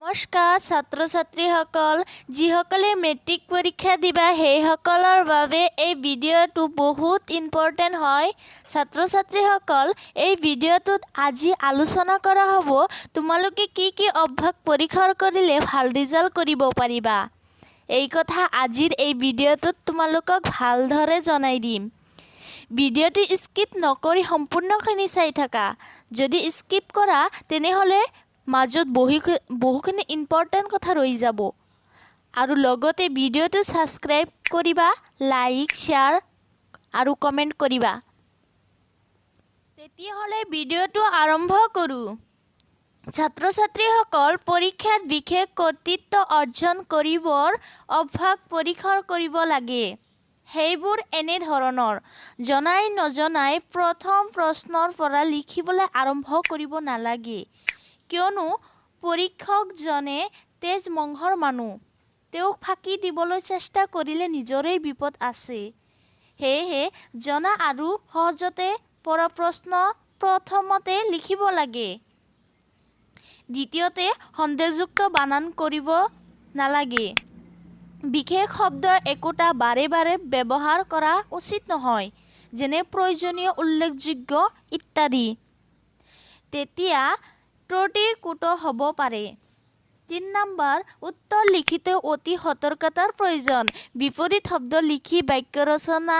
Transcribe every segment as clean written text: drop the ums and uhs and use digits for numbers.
নমস্কাৰ ছাত্ৰ-ছাত্ৰীসকল, যিসকলে মেট্ৰিক পৰীক্ষা দিবা সেইসকলৰ বাবে এই ভিডিঅ'টো বহুত ইম্পৰ্টেণ্ট হয়। ছাত্ৰ-ছাত্ৰীসকল, এই ভিডিঅ'টোত আজি আলোচনা কৰা হ'ব তোমালোকে কি কি অভ্যাস পৰিসৰ কৰিলে ভাল ৰিজাল্ট কৰিব পাৰিবা। এই কথা আজিৰ এই ভিডিঅ'টোত তোমালোকক ভালদৰে জনাই দিম। ভিডিঅ'টো স্কিপ নকৰি সম্পূৰ্ণখিনি চাই থাকা। যদি স্কিপ কৰা, তেনেহ'লে মাজত বহুখিনি ইম্পৰ্টেণ্ট কথা ৰৈ যাব। আৰু লগতে ভিডিঅ'টো ছাবস্ক্ৰাইব কৰিবা, লাইক, শ্বেয়াৰ আৰু কমেণ্ট কৰিবা। তেতিয়াহ'লে ভিডিঅ'টো আৰম্ভ কৰোঁ। ছাত্ৰ ছাত্ৰীসকল, পৰীক্ষাত বিশেষ কৃতিত্ব অৰ্জন কৰিবৰ অভ্যাস পৰিসৰ কৰিব লাগে। সেইবোৰ এনেধৰণৰ: জনাই নজনাই প্ৰথম প্ৰশ্নৰ পৰা লিখিবলৈ আৰম্ভ কৰিব নালাগে। কিয়নো পৰীক্ষকজনে তেজ মঙহৰ মানুহ, তেওঁক ফাঁকি দিবলৈ চেষ্টা কৰিলে নিজৰেই বিপদ আছে। সেয়েহে জনা আৰু সহজতে পৰা প্ৰশ্ন প্ৰথমতে লিখিব লাগে। দ্বিতীয়তে, সন্দেহযুক্ত বানান কৰিব নালাগে। বিশেষ শব্দ একোটা বাৰে বাৰে ব্যৱহাৰ কৰা উচিত নহয়, যেনে প্ৰয়োজনীয়, উল্লেখযোগ্য ইত্যাদি। তেতিয়া ত্ৰুটি-ক্ৰোট হ'ব পাৰে। 3 নম্বৰ, উত্তৰ লিখোঁতে অতি সতৰ্কতাৰ প্ৰয়োজন। বিপৰীত শব্দ লিখি বাক্য ৰচনা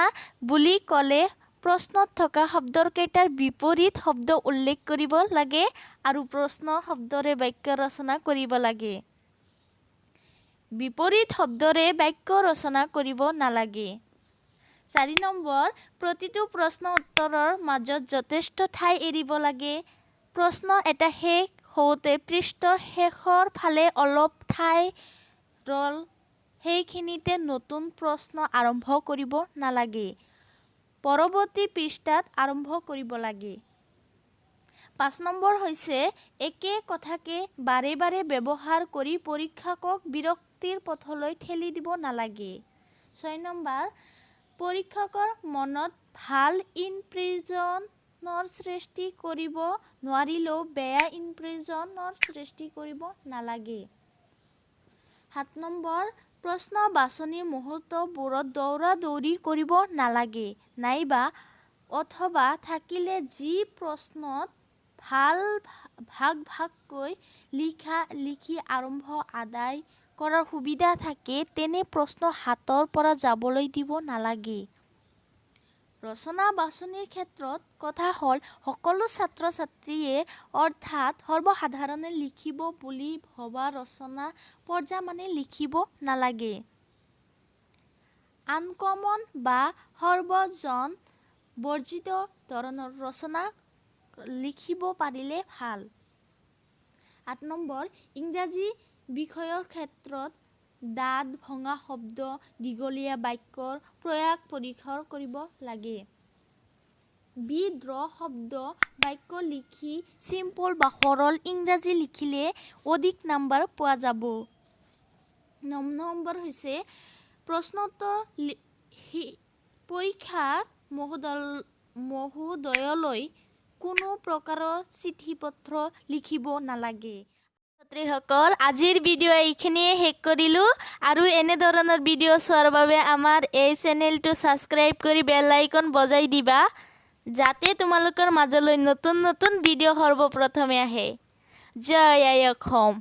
বুলি ক'লে প্ৰশ্নত থকা শব্দকেইটাৰ বিপৰীত শব্দ উল্লেখ কৰিব লাগে আৰু প্ৰশ্নৰ শব্দৰে বাক্য ৰচনা কৰিব লাগে। বিপৰীত শব্দৰে বাক্য ৰচনা কৰিব নালাগে। 4 নম্বৰ, প্ৰতিটো প্ৰশ্ন উত্তৰৰ মাজত যথেষ্ট ঠাই এৰিব লাগে। প্ৰশ্ন এটা শেষ হওঁতে পৃষ্ঠৰ শেষৰ ফালে অলপ ঠাই ৰ'ল, সেইখিনিতে নতুন প্ৰশ্ন আৰম্ভ কৰিব নালাগে। পৰৱৰ্তী পৃষ্ঠাত আৰম্ভ কৰিব লাগে। 5 নম্বৰ হৈছে একে কথাকে বাৰে বাৰে ব্যৱহাৰ কৰি পৰীক্ষকক বিৰক্তিৰ পথলৈ ঠেলি দিব নালাগে। 6 নম্বৰ, পৰীক্ষকৰ মনত ভাল ইমপ্ৰেছনৰ সৃষ্টি কৰিব নোৱাৰিলেও বেয়া ইমপ্ৰেছনৰ সৃষ্টি কৰিব নালাগে। 7 নম্বৰ, প্ৰশ্ন বাছনিৰ মুহূৰ্তবোৰত দৌৰা-দৌৰি কৰিব নালাগে, নাইবা অথবা থাকিলে যি প্ৰশ্নত ভাল ভাগ ভাগকৈ লিখি আৰম্ভ আদায় কৰাৰ সুবিধা থাকে, তেনে প্ৰশ্ন হাতৰ পৰা যাবলৈ দিব নালাগে। ৰচনা বাছনিৰ ক্ষেত্ৰত কথা হ'ল, সকলো ছাত্ৰ-ছাত্ৰীয়ে অৰ্থাৎ সৰ্বসাধাৰণে লিখিব বুলি ভবা ৰচনা পৰ্যায়মানে লিখিব নালাগে। আনকমন বা সৰ্বজন বৰ্জিত ধৰণৰ ৰচনা লিখিব পাৰিলে ভাল। 8 নম্বৰ, ইংৰাজী বিষয়ৰ ক্ষেত্ৰত দাঁত ভঙা শব্দ, দীঘলীয়া বাক্যৰ প্ৰয়োগ পৰিহৰ কৰিব লাগে। বি দ্ৰ শব্দ বাক্য লিখি চিম্পল বা সৰল ইংৰাজী লিখিলে অধিক নাম্বাৰ পোৱা যাব। 9 নম্বৰ হৈছে প্ৰশ্নোত্তৰ পৰীক্ষক মহোদয়লৈ কোনো প্ৰকাৰৰ চিঠি পত্ৰ লিখিব নালাগে। ছাত্ৰীসকল, আজিৰ ভিডিঅ' এইখিনিয়ে শেষ কৰিলোঁ। আৰু এনেধৰণৰ ভিডিঅ' চোৱাৰ বাবে আমাৰ এই চেনেলটো ছাবস্ক্ৰাইব কৰি বেল আইকন বজাই দিবা, যাতে তোমালোকৰ মাজলৈ নতুন নতুন ভিডিঅ' সৰ্বপ্ৰথমে আহে। জয় আই অসম।